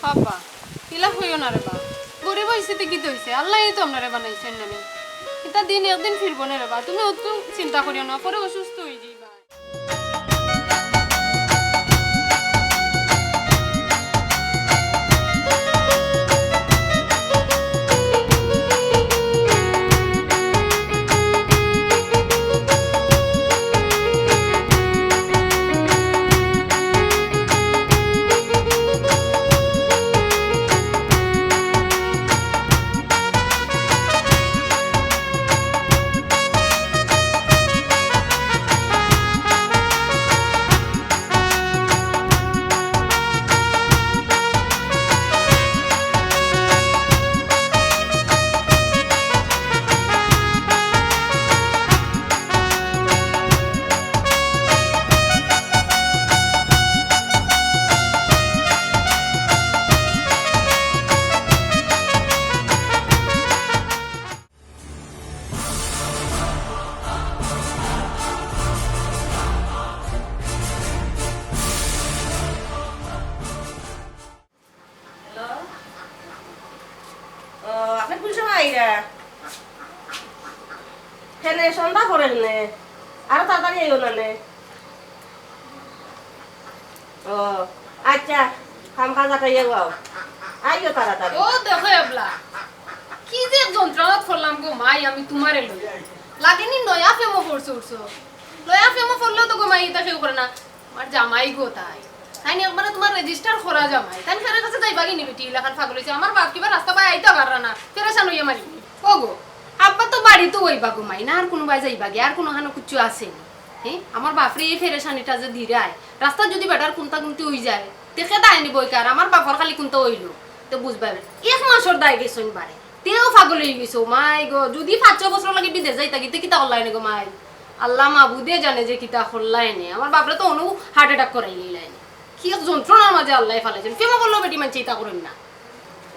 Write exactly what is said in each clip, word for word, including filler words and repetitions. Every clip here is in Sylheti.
বাবা, ইলা কইও না রে বা। গরিব অইছি তে কিতা অইছে? আল্লায় তো আমরারে বানাইছইন না নি। ইতা দিন একদিন ফিরবো না রে বা। তুমি অত চিন্তা করিও না, পরে অসুস্থ অই যাইবা। হ্যালো? ও, আপনে কুন সময় আইরা? কেনে, সন্ধ্যা পড়ের নে। আরো তাড়াতাড়ি আইও না নে। ও, আচ্ছা, কাম কাজ আটাইয়া যাও। আইও তাড়াতাড়ি। ও দেখো এবলা, কি যে এক যন্ত্রণাত পড়লাম গো মাই, আমি তুমারে লই। লাগেনি নয়া প্রেমো পড়ছো উঠছো। নয়া প্রেমো পড়লেও তো গো মাই ইতা কেউ করে না। আমার জামাই গো তাই। তাইন একবারে তুমার register করা জামাই। তাইন ফেরের কাছে যাইবা গি নি বেটি, ইলাখান পাগল অইছে। আমার বাপ কিবা রাস্তা বায় আইতা পাররা না। পেরেশান অইয়া মারি। ও গো, আব্বা তো বাড়িত অইবা গো মাই, না আর কুনুবায় যাইবা গি, আর কুনুখানো কিচ্ছু আছে নি। হে, আমার বাপরে এই পেরেশানিটা যে দিরায়, রাস্তাত যুদি বেটার কুন্তা কুন্তি অই যায়, তে কেডা আইনি বইকার, আমার বাপর খালি কুন্তা অইলো, তে বুঝবায়। এক মাসর দায় গেছইন বারে, তেও পাগল অই গেছো, মাই গো, যুদি পাঁচ ছয় বছর লাগি বিদেশ যাইতা গি, তে কিতা করলায় নে গো মাই? আল্লা মাবুদে জানে যে কিতা করলায় নে, আমার বাপরে তো অনো heart attack করাইলায় নে। কি এক যন্ত্রণার মাঝে আল্লায় ফালাইছইন, প্রেমো পড়লেও বেটি মানষে ইতা করইন না।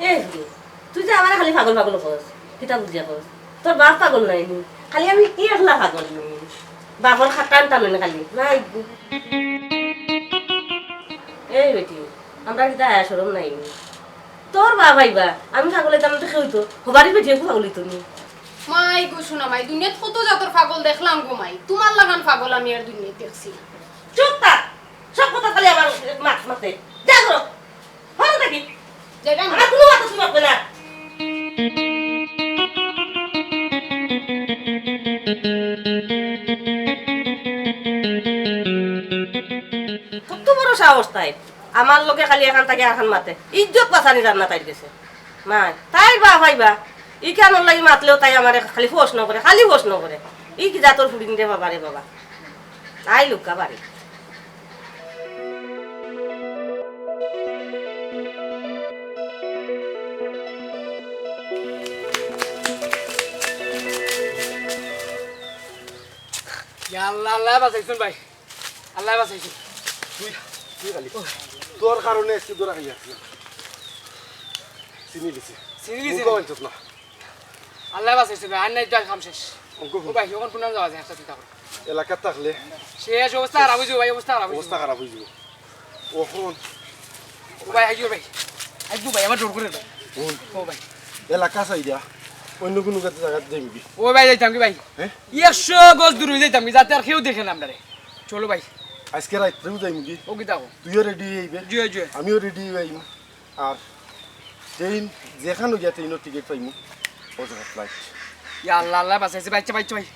এ রে, তুই যে আমারে খালি পাগল পাগল কস, কিতা বুঝিয়া কস? তোর বাপ পাগল নায় নি, খালি আমি একলা পাগল নি। বাপর খাটান টানইন খালি, নাই। এই বেটি, আমরার কিতা হায়া শরম নাই নি? তোর বাপ আইবা, আমি পাগল অইতাম না তে কে অইতো? হবারই বেটি একটু পাগল অইতো নি। মাই গো, সোনা মাই, দুনিয়াত কত জাতর পাগল দেখলাম গো মাই, তুমার লাখান পাগল আমি আর দুনিয়াত দেখছি না। চুপ থাক, সব কথা খালি আমার মাত মাতে। যা করো। ভালো থাকি। যাইবা না? আমার কুনু মাথা শুনবে না। কত বড় সাহস তাই? আমার লগে খালি এখান থাকি আরখান মাতে। ইজ্জত বাঁচানি জানা তাইর গেছে। মাই, তাইর বাপ আইবা। ইখানর লাগি মাতলেও তাই আমারে খালি প্রশ্ন করে, খালি প্রশ্ন করে। ই কি জাতর ফুড়িন রে বাবা রে বাবা। তাই লুকা বাড়ি। ইয়া আল্লাহ, আল্লাহ বাঁচাইছইন ভাই, আল্লাহ বাঁচাইছইন। তুই, তুই খালি। তোর কারণে আজকে ধরা খাইয়া আছি। চিনি গেছি। চিনি গেছি। মুখে আনছত না। আল্লাহ বাঁচাইছে ভাই, আর নাই তো কাম শেষ। অঙ্ক ও ভাই, অখন কুনান যাওয়া যায়, একটা চিন্তা করো। এলাকাত থাকলে শেষ, অবস্থা খারাপ অইযিবো ভাই, অবস্থা খারাপ অইযিবো। অবস্থা খারাপ অইযিবো। অখন ও ভাই, আইও ভাই। আইও ভাই, আমার ডর করে ভাই। হুন। ও ভাই। এলাকা চাইরা অন্য কুনু গাতে জাগাত যাইমু গি? ও ভাই, যাইতাম গি ভাই? হ্যাঁ? একশো গজ দূরে যাইতাম গি, যাতে আর কেউ দেখে না আমরারে। চলো ভাই। আজকে রাইত্রেউ যাইমু গি? ও কিতা কও? তুইও রেডি অইবে। জি, জি। আমিও রেডি অইমু। আর ট্রেন যেখানো গিয়া ট্রেনর টিকিট পাইমু, ও জাগাত ফ্লাইট। ইয়া আল্লাহ, আল্লাহ বাঁচাইছে, বাচ্চা, বাচ্চা ভাই।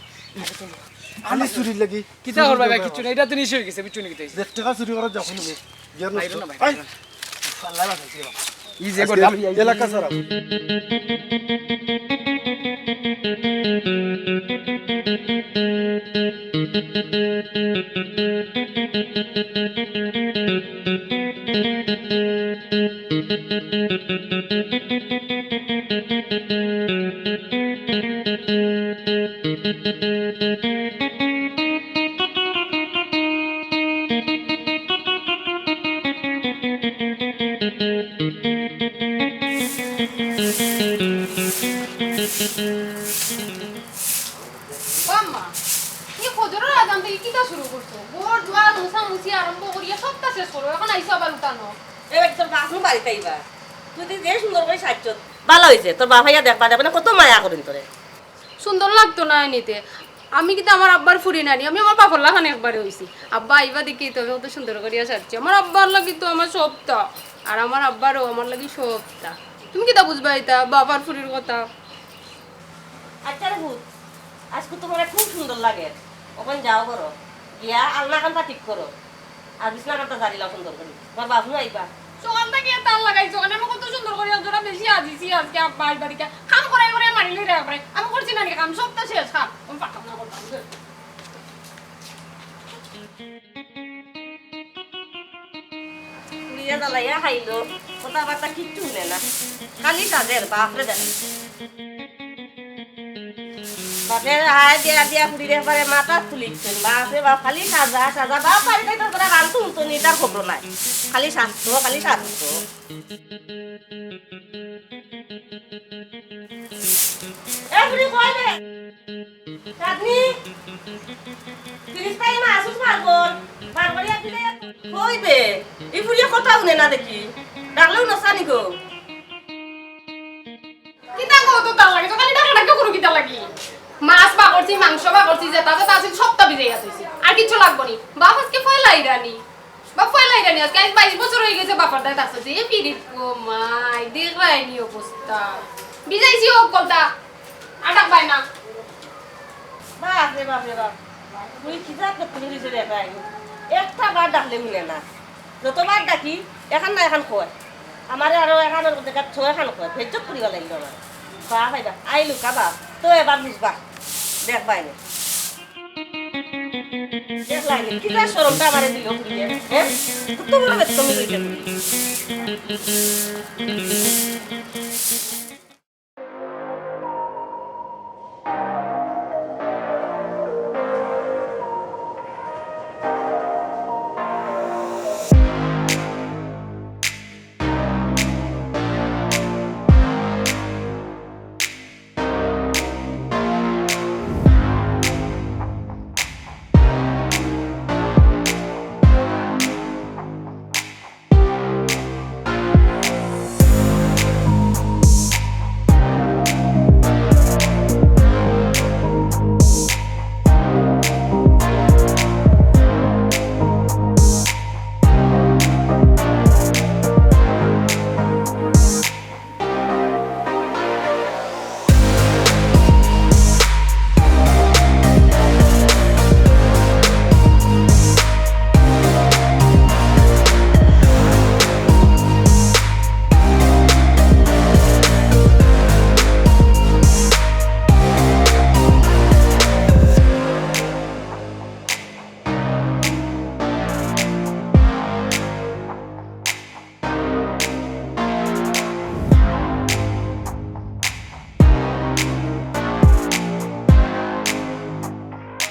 আমি চুরির লাগি। কিতা করবা ভাই, কিচ্ছু নাই, ইটা তো নিশা অই গেছে, বুঝছো নি কিতা অইছে? দেড় টেকা চুরি করার যখন তুমি। গিয়া বাইরে নষ্ট। না ভাই, আই। বাইরে না। আল্লাহ বাঁচাইছে রে বাবা। ই যে আজকে গো, ডাবলি আই। এলাকা সারা। ও আম্মা, ই ফজরর আজান থাকি কিতা শুরু করছো? ঘর দুয়ার মুছামুছি আরম্ভ করিয়া সবটা শেষ করো, অখন আইছো আবার উঠানো। এ বেটি, তোর বাপ নু বাড়িত আইবা। তুই যে সুন্দর করি সাজছস, ভালা অইছে। তোর বাপ আইয়া দেখবা, দেখবা না কত মায়া করইন তোরে। সুন্দর লাগতো না এমনিতে। আমি কিন্তু আমার আব্বার ফুরি নানি, আমি আমার বাপর লাখান একবারে অইছি। আব্বা আইবা দেখি তো আমি কত সুন্দর করিয়া সাজছি। আমার আব্বার লাগি তো আমার সবটা, আর আমার আব্বারও আমার লাগি সবটা। তুমি কিতা বুঝবা ইতা বাপর ফুরির কথা? আচ্ছা রে পুত, আইজকু তুমারে খুব সুন্দর লাগের। অখন যাও ঘরো, গিয়া আলনাখান পাতিক করো, আর বিছনাখানটা ঝাড়িলাও সুন্দর করি। তুমার বাপ নু আইবা। সকাল থাকি তার লাগাইছো, মানে আমি কত সুন্দর করি, অতটা বেশি আজিছি আইজকে আব্বা আইবা দেখি। কাম করাই করাই মারি লইরা একবারে। আমি করছি না নি কাম, সবটা শেষ কাম। আমি পারতাম না করতাম। পুড়িয়া জ্বালাইয়া খাইলো, কথাবার্তা কিচ্ছু হুনে না, খালি সাজের, বাপরে দেখ। বাপে হায় দিয়া দিয়া পুড়ির একবারে মাথা তুলিছে, বাপরে বাপ, খালি সাজা সাজা, বাপ বাড়ি থাকি তো তোরা রান্ধতো হুনতো নি, তার খবর নাই, খালি সাজতো, খালি সাজতো। এ পুড়ি কই রে? চাঁদনি, ফিরিজ পাই মা আসুস মারবো। মারবো রে আপনি। কই বে? এই পুড়িয়ে কথা হুনে না দেখি। ডাকলেও নসানি গো। কিতা গো তো তার লাগে? তো খালি ডাকা ডাকা করো কিতা লাগি? মাছ বাগরছি, মাংস বাগরছি, যেটা যেটা আছে সবটা ভিজাইয়া থইছি। আর কিচ্ছু লাগবো নি। বাপ আইজকে পয়লা আইরা নি। বাপ পয়লা আইরা নি আইজকে, আইজ বাইশ বছর অই গেছে বাপর দায় থাকছে। যে পিরিত গো মাই, দেখরায় নি অবস্থা। ভিজাইছি অকলতা। আর ডাকবায় না। বাপ রে বাপ রে বাপ। তুই কি জাত করতে পারিস রে ভাই? একটা বার ডাকলে হুনে না। যতবার ডাকি, এখান না এখান কয়। আমারে আরো এখান ওর দেখা ছয় এখান কয়। বেইজ্জত করিবা লাগলো আমার। বাপ আইবা, আইলু কা বাপ। তো এবার বুঝবা। দেখবায় নি। দেখলায় নি, কিতা শরমটা আমারে দিল বুঝলে? হ্যাঁ? কত বড় বেদখমি হইতে তুমি।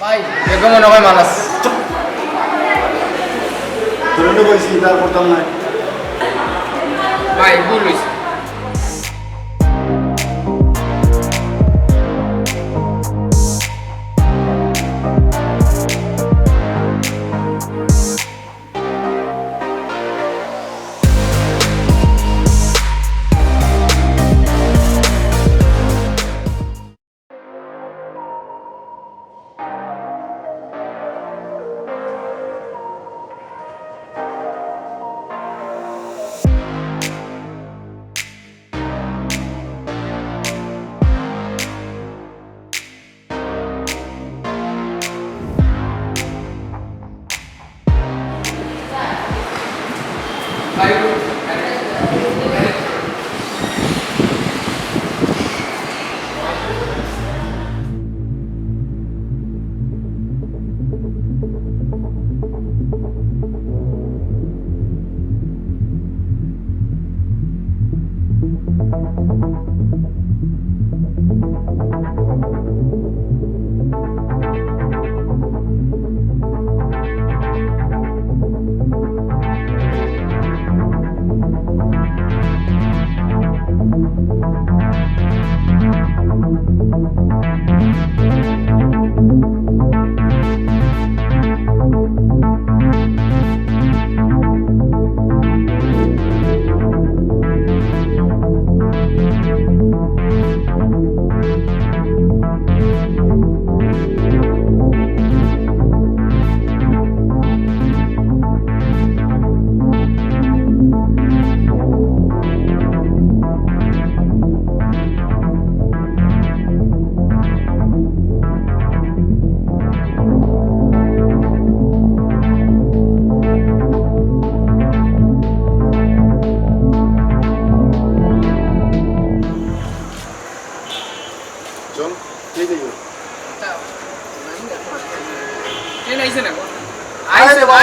ভাই, এগো মনে হয় মালাস। তোরে তো কইছি, ইতা আর করতাম না। ভাই, ভুল অইছে।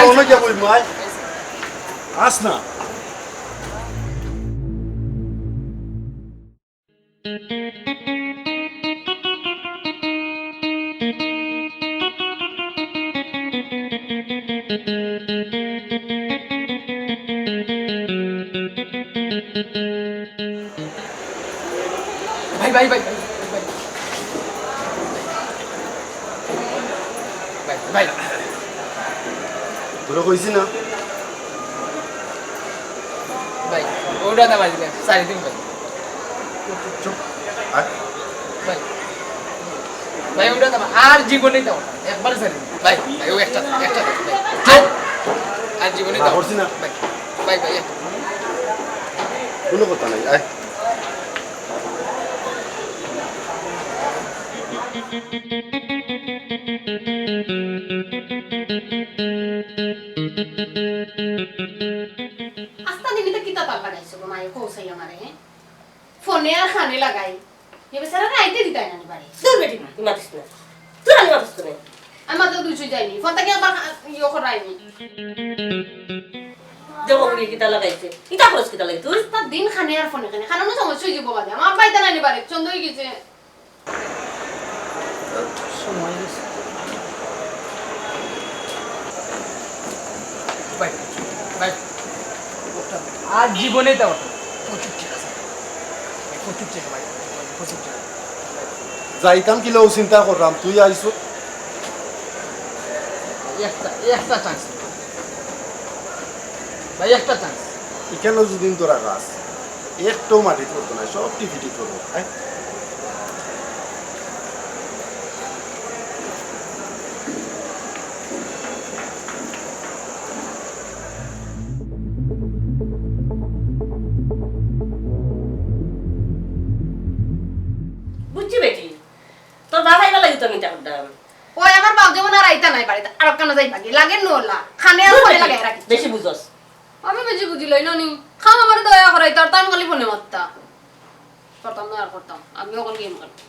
অনো গিয়া বই মাই। আস না। ভাই, ভাই, ভাই, ভাই, ভাই। ভাই, ভাই। তোরে কইছি না? ভাই, ওটা না ভাই, ভাই, সারি দিন ভাই। চুপ। আর? ভাই। ভাই, ওটা না, আর জীবনে দাও না। একবার সারি দিন। ভাই, ভাই, ও একটা, একটা দেন, ভাই। চুপ। আর জীবনে না, দাও। করছি না। ভাই, ভাই, ভাই, একটা। কোনো কথা নাই, আয়। আস্তা দিনে তো কিতা পাল্লা গাইছো গো মায়ে, কও চাই আমারে, হ্যাঁ? ফোনে আর কানে লাগাই। এ বেচারারে আইতে দিতায় না নি বাড়ি। দূর বেটি মা, তুই মাতিস না। তুই আর মাতিস না। আমার তো দুই চুই যায়নি। ফোন থাকি আবার ইয়ে করায়নি। দেখো বুড়ি কিতা লাগাইছে। কিতা করস কিতা লাগি তুই? তার দিন কানে আর ফোনে কানে। কারণ সমস্যা হয়ে যাবো বাদে। আমার আব্বা আইতা নাই নি বাড়ি। সন্ধ্যা হয়ে গেছে। সময় গেছে। ভাই, ভাই, ওটা আর জীবনে এটা ওটা। প্রচুর ঠিক আছে। প্রচুর ঠিক আছে ভাই। প্রচুর ঠিক আছে। যাইতাম কিলা অউ চিন্তা করলাম, তুই আইছো। একটা, একটা চান্স। ভাই, একটা চান্স। এখানে যদি তোরা গাছ, একটাও মাটি পড়তো না, সব টিপি টিপ করবো। আয়। বুঝছি বেটি, তোর বাবা এবার লাগি তো আমি এটা করতাম। ওই আমার বাপ যেমন আর আইতা নাই বাড়িতে, আর কানা যাই বাকি লাগে নোলা, খানে আর দূর করে বেটি, লাগে রাখি। বেশি বুঝস। আমি বেশি বুঝি লই না নি। খাম আমার দয়া করাই, তার তান খালি ফোনে মাত্তা। করতাম না আর করতাম। আমি ওখানে গেম খেলতাম।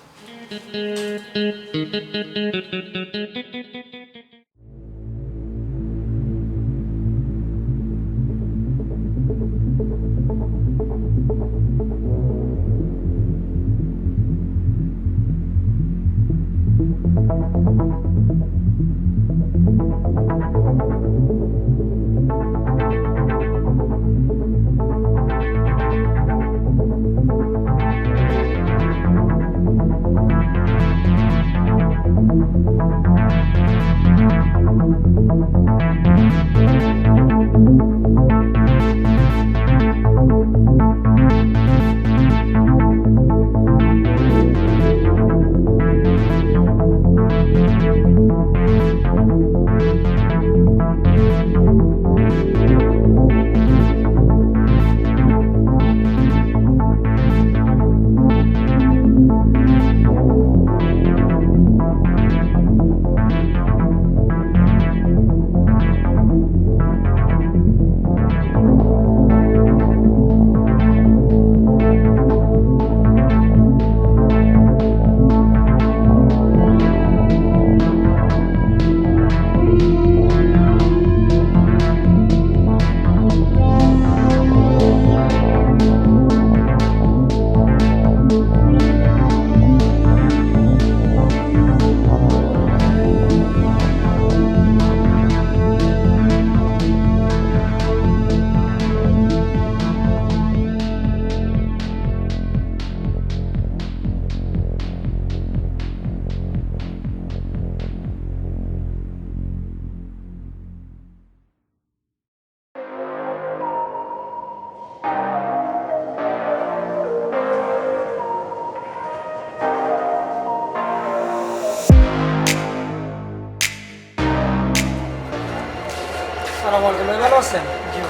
আসসালামু আলাইকুম, ভাই, ভালো আছেন? জি।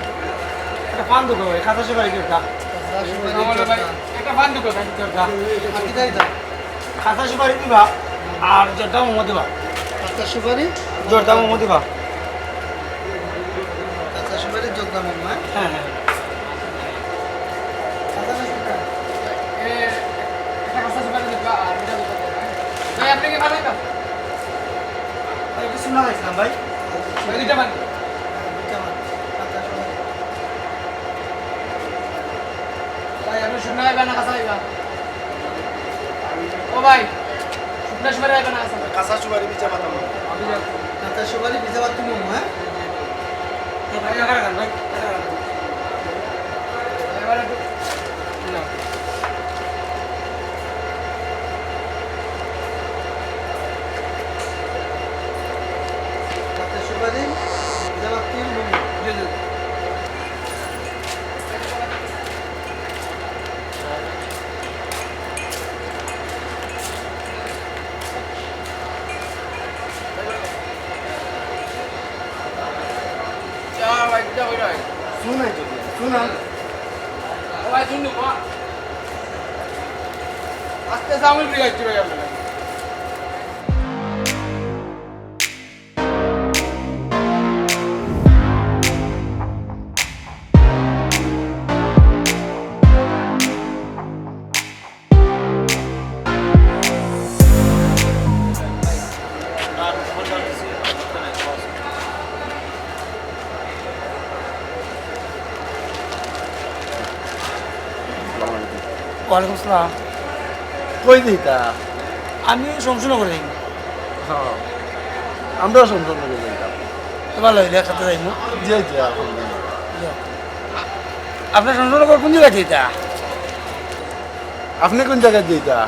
একটা পান দোকান ভাই, খাতা সুপারি কি ওটা? খাতা সুপারি আমার ভাই, জর্দা। একটা পান দোকান ভাই। জর্দা। আর কি চাই তা? খাতা সুপারি দিবা, আর জর্দা মোমো দিবা। খাতা সুপারি? জর্দা মোমো দিবা। খাতা সুপারি, জর্দা মোমো, হ্যাঁ? হ্যাঁ, হ্যাঁ। খাতা সুপারি, এ, একটা খাতা সুপারি দিবা, আর দুইটা দোকান দিবা। ভাই, আপনি কি ভালো এটা? ভাই, একটু শুনা হয়েছিলাম, ভাই। ভাই, দুইটা পান। আপনি শুকনা খাইবা না কাঁচা খাইবা? ও ভাই, শুকনা সুপারি খাইবা না কাঁচা? কাঁচা সুপারি, ভিজা পাতা মনে হয়। কাঁচা সুপারি, ভিজা পাতা মনে হয়, হ্যাঁ? তো ভাই, আগার গান ভাই, আগার গান। এবার একটু না। কাঁচা সুপারি, ভিজা পাতা মনে হয়। জি, জি। চা ভাই, চা ভাই। শুনাই তো, শুনা। ও ভাই, শুন না, আস্তে আস্তে আঙুল ফিরে যাচ্ছে ভাই আপনার। ওয়ালাইকুম আসসালাম। কই যাইতা? আমি শমশেরনগর যাইমু। হ্যাঁ, আমরাও শমশেরনগর যাইতাম। তো ভালা অইলে একসাথে যাইমু। জি, জি, আলহামদুলিল্লাহ। জি। আপনার শমশেরনগর কোন জাগাত যাইতা? আপনি কোন জাগাত যাইতা?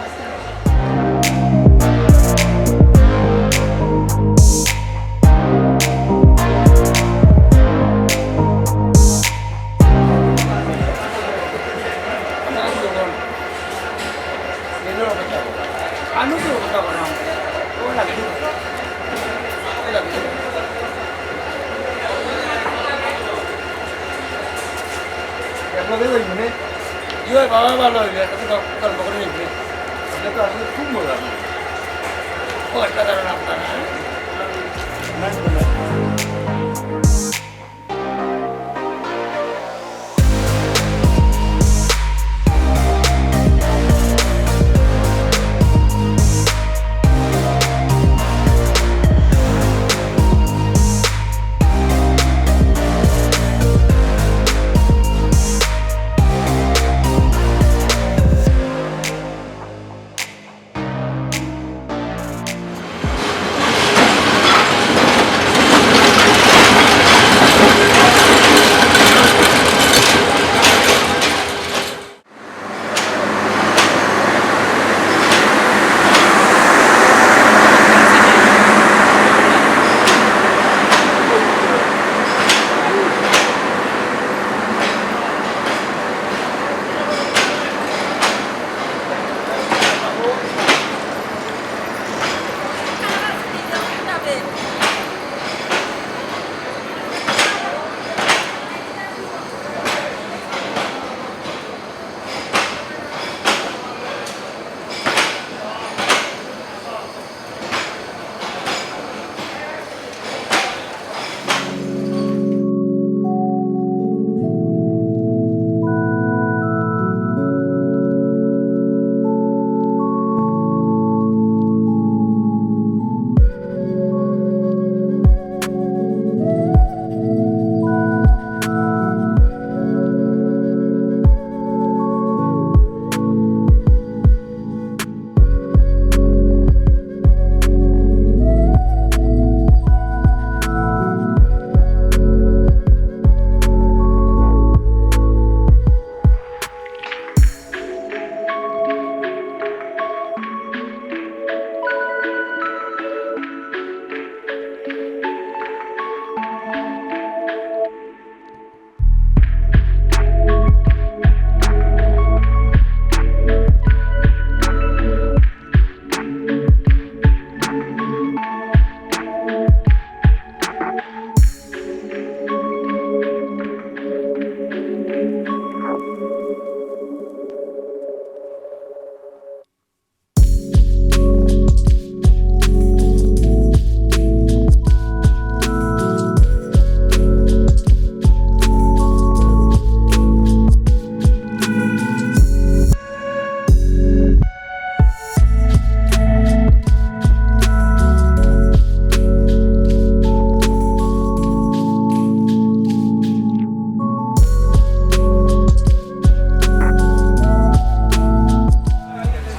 জি ভাই, বাবা ভালা অইলে, একটা তো গল্প করে নিবি। আপনি তো আসলে খুব মজা। ও, একটা কারণ আপনার, হ্যাঁ?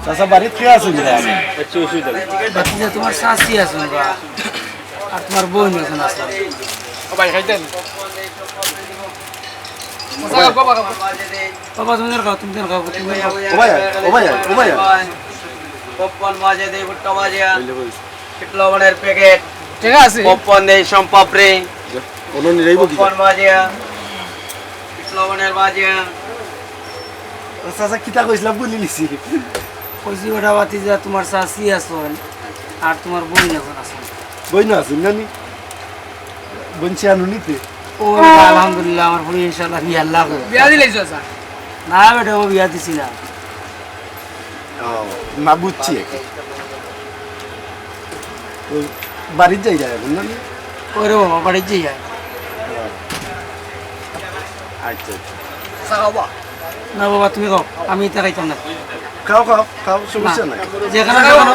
আচ্ছা, বাড়িত কে আছইন বা? ভাতিজা, তুমার চাচি আছইন বা, আর তুমার বইন আছইন। ও ভাই, খাইতেন? বাবা, তুমি দেন খাও, তুমি দেন খাও, তুমি দেন খাও। ও ভাই, ও ভাই, ও ভাই। পপকর্ন ভাজা দে, ভুট্টা ভাজা, লবণের প্যাকেট। ঠিক আছে। পপকর্ন দে, সোনপাপড়ি। কোনো নিরাইব কি? পপকর্ন ভাজা, লবণের ভাজা। চাচা, কিতা কইছিলাম, ভুলি গেছি। কইছি, বেটা ভাতিজা, তুমার চাচি আছইন, আর তুমার বইন আছইন। বইন আছইন না নি? বইন ছেলে আনছো নি তে? ও, আলহামদুলিল্লাহ, আমার বইন ইনশাআল্লাহ বিয়া লাগবো। বিয়া দিলাইছো, চাচা? না বেটা, ও বিয়া দিছি না। ও, না বুঝছি আর কি। ওই বাড়িত যাই যায় এখন, না? ওরে বাবা, বাড়িত যাই যায়। আচ্ছা, আচ্ছা। না বাবা, তুমি খাও, আমি ইতা খাইতাম না। খাও, খাও, খাও, সমস্যা নাই। যেখানে সেখানে,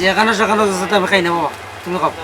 যেখানে সেখানে যাচ্ছে, আমি খাই না বাবা, তুমি খাও।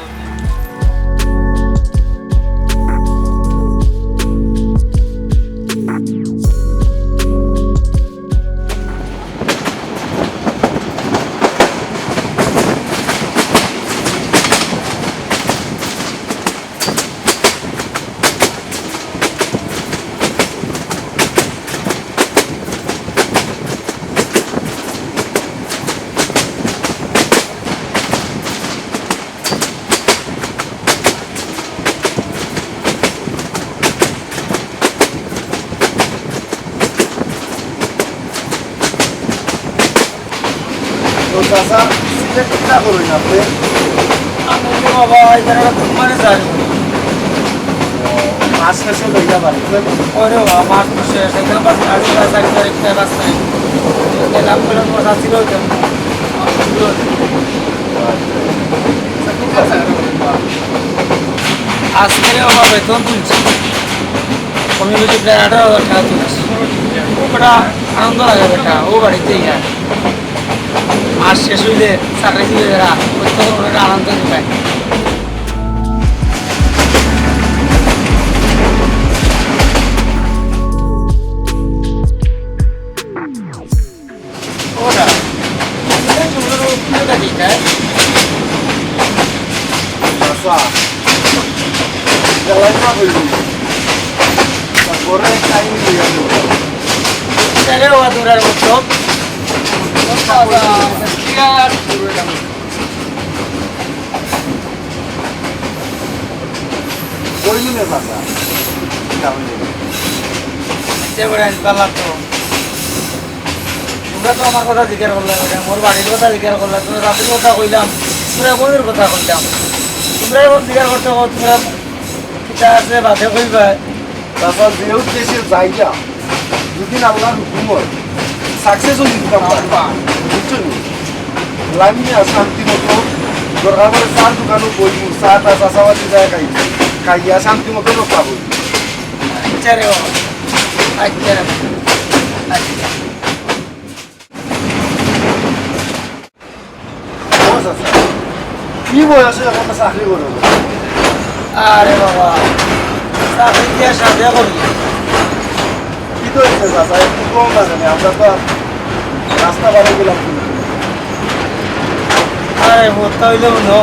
তো চাচা, সিলেট কিতা করইন আপনে? আমি তো বাবা, এই জায়গাটা তো মানে যাই। ও, মাস শেষে লইয়া বাড়ি, বুঝলেন? ওরে বাবা, মাস তো শেষ, একদম বাস, আজ বাস, এক তারিখ, ছয়, পাঁচ তারিখ। লাভ করে তোমার শাস্তি রয়েছে। আজকে রে বাবা, বেতন তুলছি। কমে বেশি প্রায় আঠারো হাজার টাকা তুলছি। খুব একটা আনন্দ লাগে বেটা, ও বাড়িতে গিয়া। মাস শেষ হইলে চাকরি দিবে এরা, ওই তো ওরা আনন্দ দিবে। ওরা, ওরা চুমড়োর উপরে কাটি খায়। চাচা, জ্বালাই না হইল। তারপরে টাইম হয়ে গেল। তাহলে ও দৌড়ার মতো। বাবা, কি আর কইলি না চাচা? কেমন নেই? আচ্ছা, বেটা, ইনশাআল্লাহ তো। তোমরা তো আমার কথা জিজ্ঞাসা করলে, বেটা, মোর বাড়ির কথা জিজ্ঞাসা করলে, তোমরা রাতের কথা কইলাম, তোমরা বইয়ের কথা কইলাম। তোমরা এখন জিজ্ঞাসা করতে হবে, তোমরা কিতা আছে বাদে কইবা? চাচা, যে উদ্দেশ্যে যাইলাম, দুদিন আল্লাহর হুকুম হয়, সাকসেস হয়ে দিতাম পারবা, বুঝছো নি? লামিয়া শান্তি মতো দরকার পড়ে চার দোকানও বইব, চা টা চাচাবাতি যায় খাই, খাইয়া শান্তি মতো রক্ষা করব। আচ্ছা রে বাবা, আচ্ছা, আচ্ছা। ও চাচা, কি বয়সে এখন চাকরি করো? আরে বাবা, চাকরি দিয়া সাথে করি। কি তো হয়েছে চাচা, একটু কম লাগে না, আমরা তো আর রাস্তা বাড়ি গেলাম। আরে, ভর্তা হইলে হলো।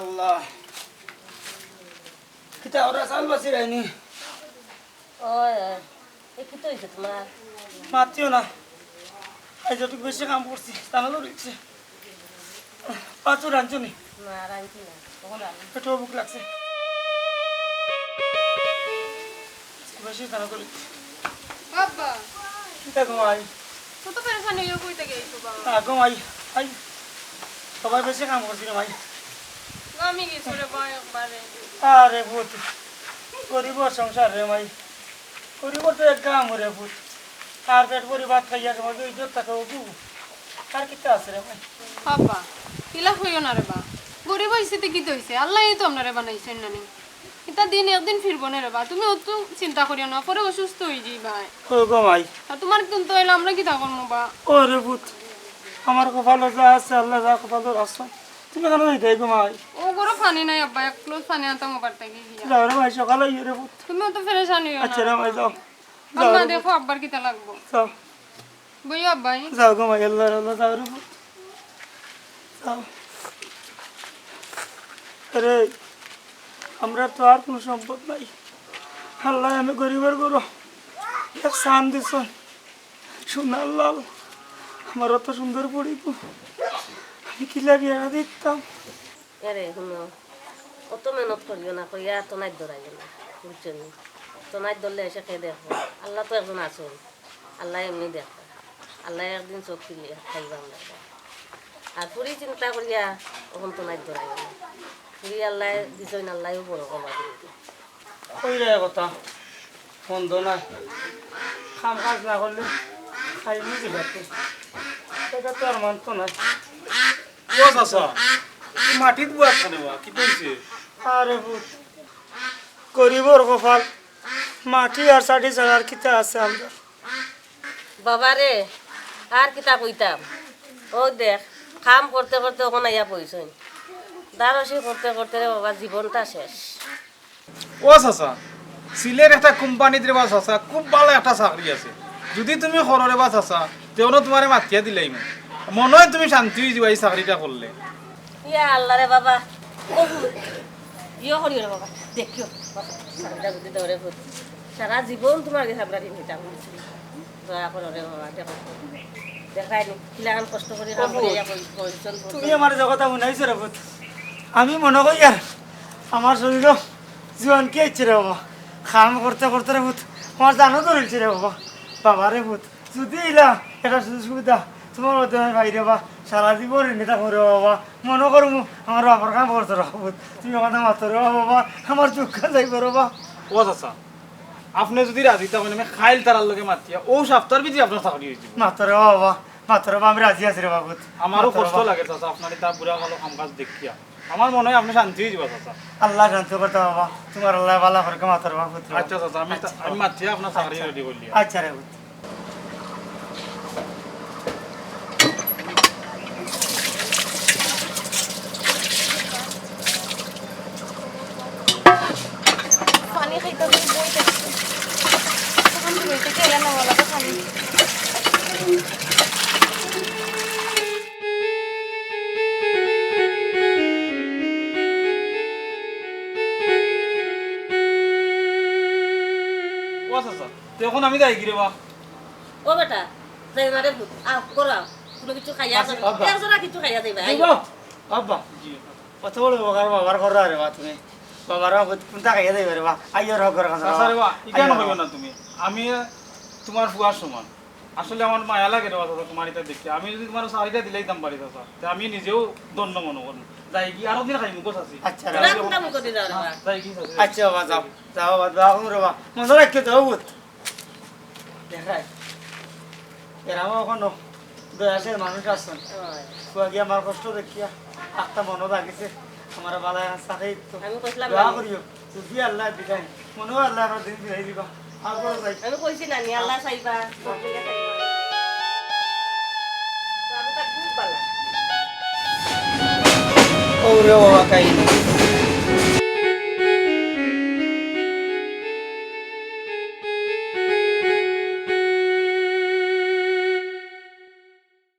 আল্লাহ, কিতা ওরা চাল বাসি রাইনি? ওই, ওই, এ কিতা অইছে তুমার? মাতিও না, আইজ একটু বেশি কাম করছি, টানা ধরছে। পাঁচু রাঁধছো নি? না, রাঁধছি না। কখন রাঁধবো? পেটো ভুক লাগছে। বেশি টানা ধরছে। বাবা। কিতা গো মাই? কত পেরেশানি অইয়া কইতে গেছো বাবা? না গো মাই, আই। সবাই বেশি কাম করছি রে মাই। আমি গেছি রে ভাই একবারে। আরে পুত, গরিবর সংসার রে মাই। গরিবর তো এক কাম রে পুত। আর পেট ভরি ভাত খাইয়া সমাজে ইজ্জত থাকে ওগু। আর কিতা আছে রে ভাই? বাবা, ইলা কইও না রে বা। গরিব অইছে তে কিতা অইছে? আল্লায় তো আমরারে বানাইছইন না নি। ইতা দিন একদিন ফিরবো না রে বা। তুমি অত চিন্তা করিও না, পরে অসুস্থ অইযিবায়। ও গো মাই। আর তুমার কুন্তা অইলে আমরা কিতা করমু বা? ও রে পুত, আমার কপালো যা আছে, আল্লায় যা কপালো রাখছইন। তুমি কেনে যাইতায় গো মাই? ও ঘরো পানি নাই আব্বা, এক গ্লাস পানি আনতাম ওবার থাকি গিয়া। যাও রে মাই, সকাল অইছে রে পুত। তুমি অত পেরেশান অইও না। আচ্ছা রে মাই, যাও। যাও আম্মা, রে পুত। দেখো আব্বার কিতা লাগবো। যাও। বইও আব্বাই। যাও গো মাই, আল্লাহ, আল্লাহ, যাও রে পুত। যাও। আরে, আমরার তো আর কুনু সম্পদ নাই। আল্লায় আমি গরিবর ঘরো এক চান দিছইন। সোনার লাল, আমার অত সুন্দর ফুড়িগু, আমি কিলা বিয়া দিতাম? এরে হুনো, অত মেহনত করিও না, কইয়া তনাইত ধরাইও না, বুঝছো নি? তনাইত ধরলে এসে কে দেখবো? আল্লাহ তো একজন আছইন, আল্লায় এমনে দেখবা। আল্লায় একদিন চউখ খুলিয়া চাইবা আমরার। আর ফুড়ি চিন্তা করিয়া অখন তনাইত ধরাইও না। ফুড়ি আল্লায় দিছইন, আল্লায়উ বড় করবা দিন। কইরা কথা মন্দ নায়, কাম কাজ না করলে খাইমু কিতা? ইটা তো আর মানতো নায়। ও চাচা, ই মাটিত বওয়াত কেনে বা? কিতা অইছে? আরে পুত, গরিবর কপাল, মাটি আর ছাটি ছাড়া আর কিতা আছে আমরার? বাবারে, আর কিতা কইতাম? অউ দেখ, কাম করতে করতে অখন আইয়া বইছইন। দারশি করতে করতে রে বাবা, জীবনটা শেষ। ও চাচা, সিলেট একটা কোম্পানিত রে বা চাচা, খুব ভালা একটা চাকরি আছে। যুদি তুমি করো রে বা চাচা, তে অনো তুমারে মাতিয়া দিলাইমু। মনো অয় তুমি শান্তি অইযিবায় ই চাকরিটা করলে। ইয়া আল্লাহ রে বাবা। ও, ইয়ে করিও রে বাবা। দেখিও। বাবা, সারা যুদি ধরে ফুট। সারা জীবন তুমার গেছে আমরা ঋণ নিতাম। দয়া করো রে বাবা, দেখো। দেখাই নি, কিলাখান কষ্ট করি কাম করি ইয়া করি, করি, করি। তুমি আমারে যে কথা হুনাইছো রে পুত, আমি মনো করি আর আমার শরীরো জোয়ানকি আইছে রে বাবা। কাম করতে করতে রে পুত, আমার জানো ধরিলছে রে বাবা। বাবা রে পুত, যুদি ইলা একটা সুযোগ সুবিধা তুমার মাধ্যমে পাই রে বা, সারা জীবন ঋণী থাকমু রে বাবা। মনো করমু আমার বাবার কাম করতো রে পুত, তুমি কথা মাতো রে বাবা, আমার দুঃখ যাইবো রে বাবা। ও চাচা, আপনে যুদি রাজি থাকইন, আমি কাইল তারার লগে মাতিয়া, অউ সাপ্তার ভিতরে আপনার চাকরি অইযিবো। মাতো রে বাবা, মাতো রে বাবা, আমি রাজি আছি রে বাবা। আমারও মাতো রে কষ্ট বাবা। লাগে চাচা, আপনার ইতা বুড়া কালো কাম কাজ দেখিয়া। আমার মনো অয় আপনে শান্তি অইযিবা চাচা। আল্লায় শান্তি করতা বাবা, তুমার আল্লায় ভালা করউক্কা, মাতো রে বাবা, পুত রে বাবা। আচ্ছা চাচা, আমি তা-, আচ্ছা। আমি মাতিয়া আপনার চাকরি আচ্ছা। রেডি করিলিয়ার। আচ্ছা রে পুত। পানি খাইতাম, বই দেখছি। তখন তো বইতে গেলে না, ওলা তো পানি। ও চাচা, তে অখন আমি যাইগি রে বা। ও বেটা, যাইও না রে পুত, আও, ঘরো আও। কুনু কিছু খাইয়া যাও। আব্বা। এক জরা কিছু খাইয়া যাইবা, আইও। আব্বা। জি। অত বড় উপকার বাবার কররা রে বা তুমি। বাবার কুন্তা খাইয়া যাইবা রে বা। আইও রে ঘরো। চাচা রে বা, ইখান আইও। কইও না তুমি। আমি তুমার ফুয়ার সমান। আসলে আমার মায়া লাগে রে বা চাচা, তুমার ইতা দেখিয়া। আমি যুদি তুমার চাকরিটা দিলাইতাম পারি চাচা, তে আমি নিজেউ ধন্য মনো করমু। যাইগি, আরক দিন খাইমু গো চাচি। আচ্ছা রে বা। যাইগি চাচি। আচ্ছা বাবা, যাও। যাও বাবা, দোয়া করমু রে বা। মনো রাখিও যাও পুত। দেখরায়, এরাও অখনো দয়াশীল মানুষ আছইন। অয়। ফুয়াগিয়ে আমার কষ্ট দেখিয়া আখতা মনো লাগিছে, আমারে ভালা চাকরি দিতো। আমি কইছিলাম দোয়া না। করিও, যুদি আল্লায় দিলাইন, মনো অয় আল্লায় আমার দিন ফিরাই দিবা। আর বড় ভাই। আমি কইছি না নি, আল্লায় চাইবা, সব দিকে চাইবা। তো আমি তার খুব ভালা। ও রে বাবা, কাই।